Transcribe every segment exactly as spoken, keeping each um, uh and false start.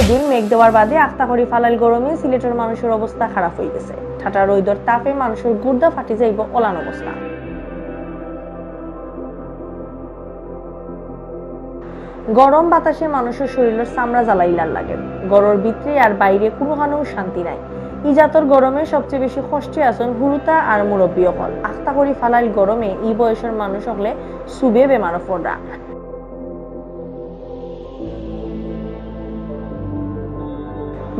এদিন মেঘ দেওয়ার বাদে আখতা করি ফালাইল গরমে সিলেটর মানুষর অবস্থা খারাপ অইগেছে। ঠাটা রইদর তাপে মানুষর গুর্দা ফাটি যাইবো অলান অবস্থা। গরম বাতাসে মানুষর শরীলর চামড়া জ্বালাইলার লাগে। ঘরর ভিতরে আর বাইরে কুনুখানোউ শান্তি নাই। ই জাতর গরমে সবচেয়ে বেশি কষ্টে আছইন হুরুতা আর মুরব্বি অকল। আখতা করি ফালাইল গরমে ই বয়সর মানুষ অকলে সুবে বেমারো পড়রা।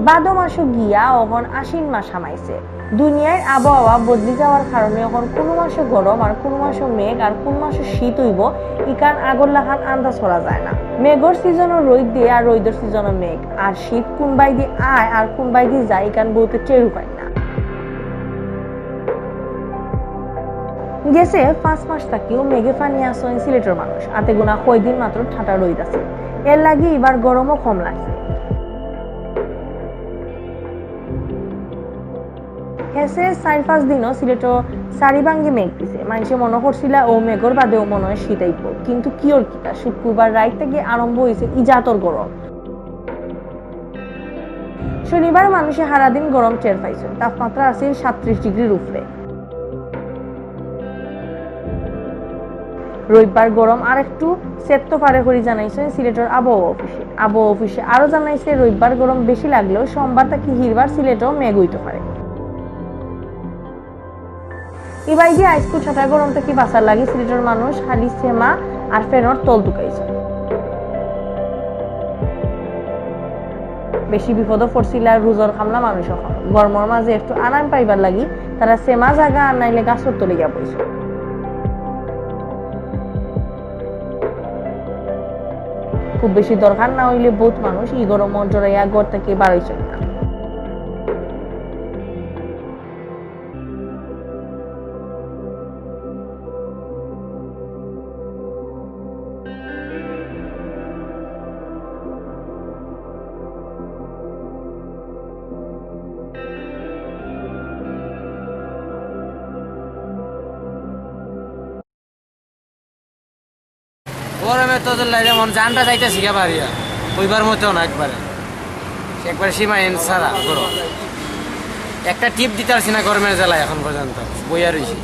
ভাদো মাসো গিয়া অখন আশ্বিন মাস হামাইছে। দুনিয়ার আবহাওয়া বদলি যাওয়ার কারণে অখন কুনু মাসো গরম আর কুনু মাসো মেঘ আর কুন মাসো শীত অইবো, ইখান আগর লাখান আন্দাজ করা যায় না। মেঘর সিজনো রইদ দেয় আর রইদর সিজনো মেঘ, আর শীত কুনবায়দি আয় আর কুনবায়দি যায়, ইখান বউতে টেরউ পাইন না। গেছে পাঁচ মাস থাকিও মেঘে ফানি আছইন সিলেটর মানুষ। আতে গুনা কয়দিন মাত্র ঠাটা রইদ আছে, এরলাগি ইবার গরমও কম লাগছে। হেছে চাইর পাঁচ দিনও সিলেটো চারি ভাঙ্গি মেঘ দিছে। মাইনষে মনো করছিলা অউ মেঘর বাদেও মনো অয় শীত আইবো, কিন্তু কিওর কিতা, শুক্কুরবার রাইত থাকি আরম্ভ অইছে ই জাতর গরম। শনিবার মানষে হারাদিন গরম টের পাইছইন, তাপমাত্রা আছিল সাতত্রিশ ডিগ্রির উপরে। রইববার গরম আরেকটু সেত্ত পারে করি জানাইছইন সিলেটর আবহাওয়া অফিসে। আবহাওয়া অফিসে আরো জানাইছে, রইববার গরম বেশি লাগলেও সোমবার থাকি হিরবার সিলেটো মেঘ অইতো পারে। ইবায়দি আইজকু ঠাটা গরম থাকি বাঁচার লাগি সিলেটর মানুষ খালি সেমা আর ফ্যানর তল তুকাইছইন। বেশি বিপদো পড়ছিলা রুজর কামলা মানুষ অকল। গরমর মাঝে একটু আরাম পাইবার লাগি তারা সেমা জাগা আর নাইলে গাছর তলে গিয়া বইছইন। খুব বেশি দরকার না অইলে বউত মানুষ ই গরমো ডরাইয়া ঘর থাকি বারইছইন না। গরমে তো লাইলে মন জানটা যাইতেছে গিয়া বাড়িয়া, কইবার মতো না একবারে। একবারে সীমাহীন সারা গরম। একটা টিপ দিতে পারছি না গরমের জ্বালায় এখন পর্যন্ত। বইয়া রইছি,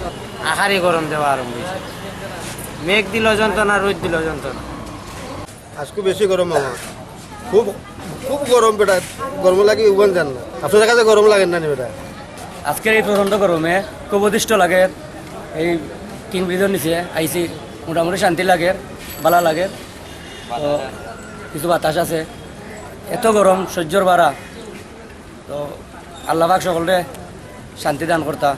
আহারে গরম দেওয়া আরম্ভ অইছে। মেঘ দিলেও যন্ত্রণা, রইদ দিলেও যন্ত্রণা। আজকে বেশি গরম মামা, খুব, খুব গরম বেটা, গরম লাগি উবান যার না। আপনার কাছে গরম লাগের না নি বেটা? আজকের এই প্রচণ্ড গরমে খুব অতিষ্ঠ লাগের। এই টিন ব্রিজর নিচে আইছি, মোটামুটি শান্তি লাগের, ভালা লাগের। তো কিছু বাতাস আছে, এত গরম সহ্যর বারা। তো আল্লাহ পাক সকলরে শান্তি দান করতা।